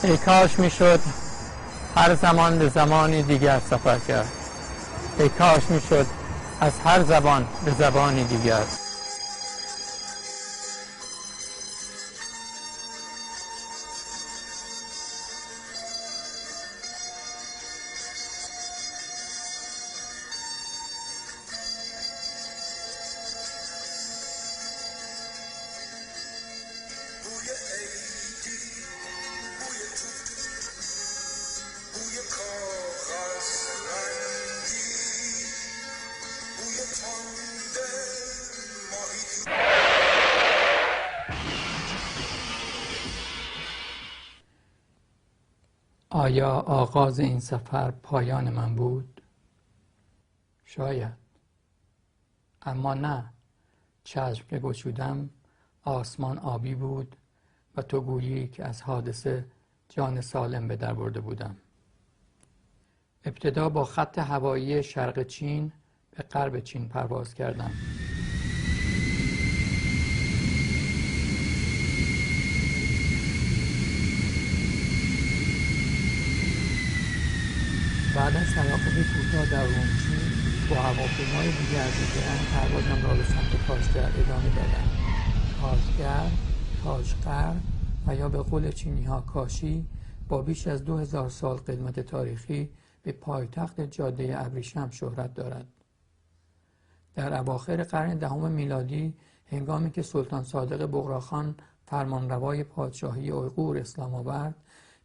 ای کاش میشد هر زمان به زمانی دیگر سفر کرد. ای کاش میشد از هر زبان به زبانی دیگر. آیا آغاز این سفر پایان من بود؟ شاید. اما نه. چشم که گشودم آسمان آبی بود و تو گویی که از حادثه جان سالم به در برده بودم. ابتدا با خط هوایی شرق چین به غرب چین پرواز کردم. بعد از توقف کوتاه در رومچی با هواپیمای دیگر از پروازم را به سمت کاشگر ادامه دادم. کاشگر، تاشقر و یا به قول چینی ها کاشی با بیش از 2000 سال قدمت تاریخی به پایتخت جاده ابریشم شهرت دارد. در اواخر قرن دهم میلادی هنگامی که سلطان صادق بغراخان فرمانروای پادشاهی اویغور اسلام آورد،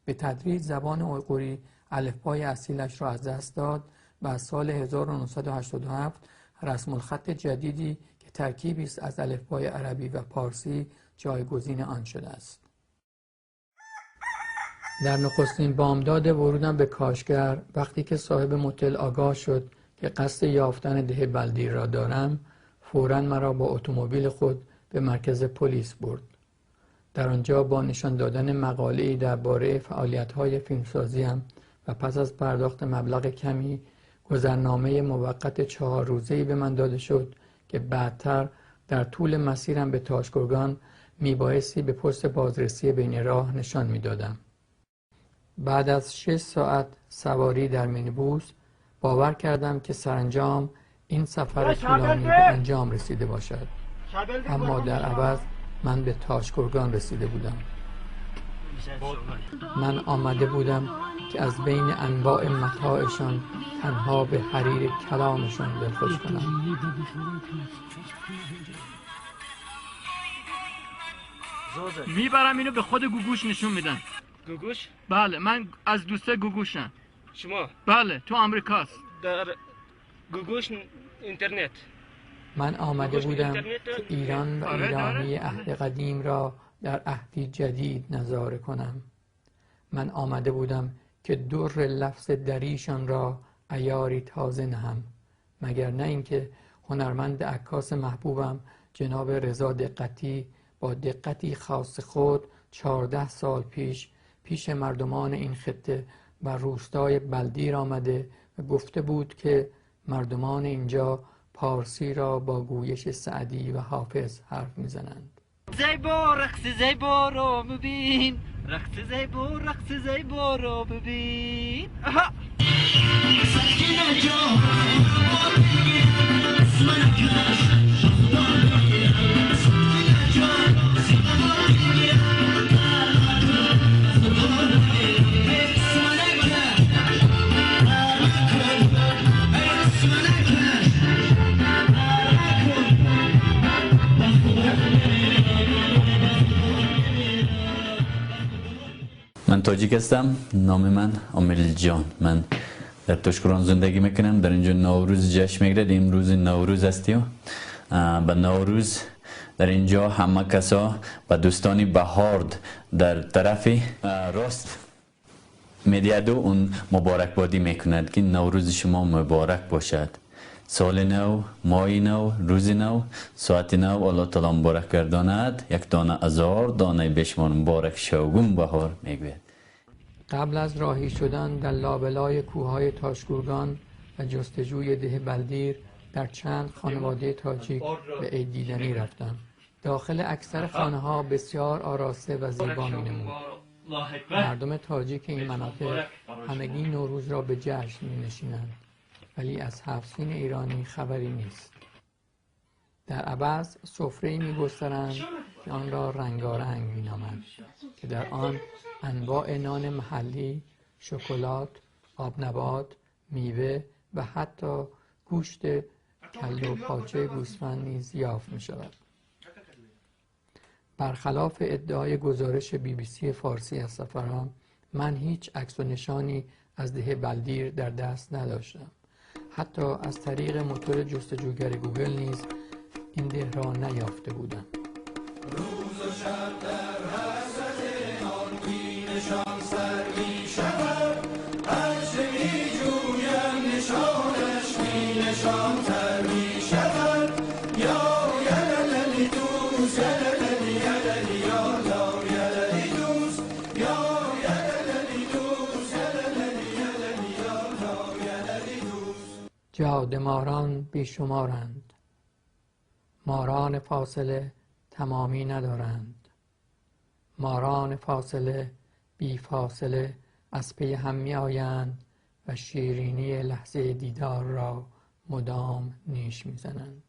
به تدریج زبان اویغوری الفبای اصیلش را از دست داد و از سال 1987 رسم الخط جدیدی که ترکیبی است از الفبای عربی و پارسی جایگزین آن شده است. در نخستین بامداد ورودم به کاشگر، وقتی که صاحب متل آگاه شد که قصد یافتن ده بلدیر را دارم، فوراً مرا با اتومبیل خود به مرکز پلیس برد. در آنجا با نشان دادن مقاله‌ای درباره فعالیت‌های فیلمسازیم و پس از پرداخت مبلغ کمی گذرنامه موقت 4 روزه‌ای به من داده شد که بعدتر در طول مسیرم به تاشکورگان میبایستی به پست بازرسی بین راه نشان میدادم. بعد از 6 ساعت سواری در مینیبوس باور کردم که سرانجام این سفر طولانی به انجام رسیده باشد، اما در عوض من به تاشکورگان رسیده بودم. من آمده بودم که از بین انواع متاعشان تنها به حریر کلامشان دلخوش کنم. میبرم اینو به خود گوگوش نشون میدم. گوگوش؟ بله، من از دوسته گوگوشم. شما؟ بله، تو آمریکاست. در گوگوش اینترنت. من آمده بودم که ایران و ایرانی عهد قدیم را در عهدی جدید نظاره کنم. من آمده بودم که در لفظ دریشان را عیاری تازه نهم، مگر نه اینکه هنرمند عکاس محبوبم جناب رضا دقتی با دقتی خاص خود 14 سال پیش مردمان این خطه و روستای بلدیر آمده و گفته بود که مردمان اینجا پارسی را با گویش سعدی و حافظ حرف میزنند. زیبا رقص زیبا رو ببین، رقص زیبا رقص زیبا رو ببین. آها. من تاجیک هستم، نام من عامل جان. من در تاشکوران زندگی میکنم. در اینجا نوروز جشن میگیرد. امروز نوروز هستیم. به نوروز در اینجا همه کسا و دوستانی بهارد در طرف راست میدید و اون مبارکبادی میکند که نوروز شما مبارک باشد. سال نو، ماه نو، روز نو، ساعت نو، الله تعالی مبارک گرداند. یک دانه هزار دانه بشمار مبارک شوگون بهار میگوید. قبل از راهی شدن در لابلای کوههای تاشکورگان و جستجوی ده بلدیر در چند خانواده تاجیک به عید دیدنی رفتم. داخل اکثر خانه ها بسیار آراسته و زیبا می نمود. مردم تاجیک این مناطق همگی نوروز را به جشن می نشینند، ولی از هفت سین ایرانی خبری نیست. در عوض سفره‌ای می گسترند که آن را رنگارنگ می نامند که در آن انواع نان محلی، شکلات، آبنبات، میوه و حتی گوشت کله و پاچه گوسفند نیز یافت می شود. برخلاف ادعای گزارش BBC فارسی از سفرام، من هیچ عکس و نشانی از ده بلدیر در دست نداشتم. حتی از طریق موتور جستجوگر گوگل نیز این ده را نیافته بودم. روز و شب در حسرت آن بی نشان سر می شود، هرچه می جویم نشانش بی نشان تر می شود. یا یللی دوست، یللی یللی یا لا یللی دوست، یا یللی دوست، یللی یللی یا لا یللی دوست. جاده ماران بیشمارند، ماران فاصله تمامی ندارند، ماران فاصله بی فاصله از پی هم می آیند و شیرینی لحظه دیدار را مدام نیش می زنند.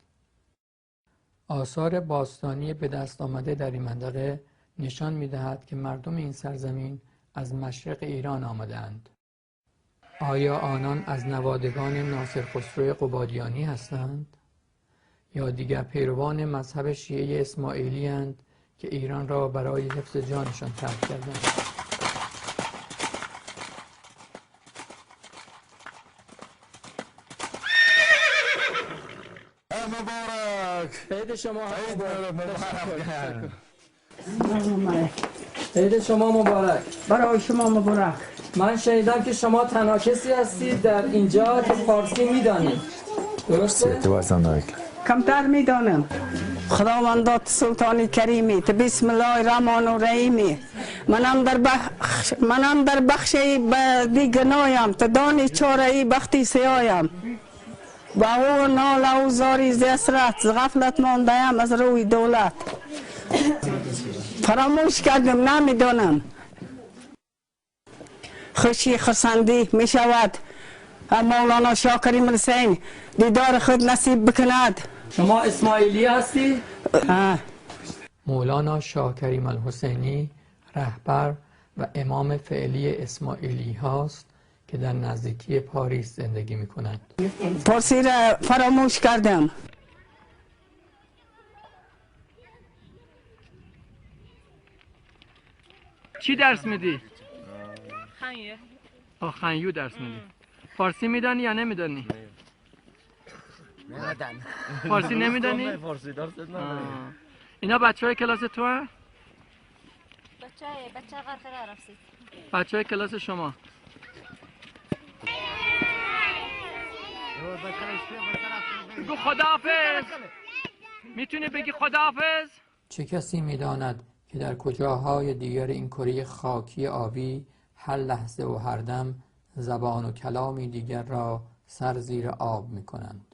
آثار باستانی به دست آمده در این منطقه نشان می دهد که مردم این سرزمین از مشرق ایران آمدند. آیا آنان از نوادگان ناصر خسرو قبادیانی هستند؟ یا دیگر پیروان مذهب شیعه اسماعیلی اند که ایران را برای حفظ جانشان ترک کردند؟ مبارک عید شما مبارک. عید شما مبارک. برای شما مبارک. من شنیدم که شما تنها کسی هستید در اینجا که فارسی میدانید. درسته؟ کمتر میدانم. خداوند سلطان کریمی، تو بسم الله الرحمن الرحیم. منم در بخش بدی گنایم، تو دانی چاره بختی سیایم. با او ناله و زاری ز حسرت، ز غفلت مانده‌ام از روی دولت. فراموش کردم، نمیدانم. خوشی خرسندی می شود. مولانا شاه کریم حسین دیدار خود نصیب بکند. شما اسماعیلی هستی؟ مولانا شاه کریم الحسینی رهبر و امام فعلی اسماعیلی هاست که در نزدیکی پاریس زندگی می کند. پارسی را فراموش کردم. چی درس میدی؟ خنیه. خنیو درس میدی. فارسی میدانی یا نمیدانی؟ نمیدانم. فارسی نمیدانی؟ فارسی درس ندارم. اینا بچهای کلاس تو هن؟ بچه غرقه رفت. بچهای کلاس شما. بگو خداحافظ. میتونی بگی خداحافظ؟ چه کسی میداند که در کجاهای دیگر این کره خاکی آبی هر لحظه و هر دم زبان و کلامی دیگر را سر زیر آب میکنند.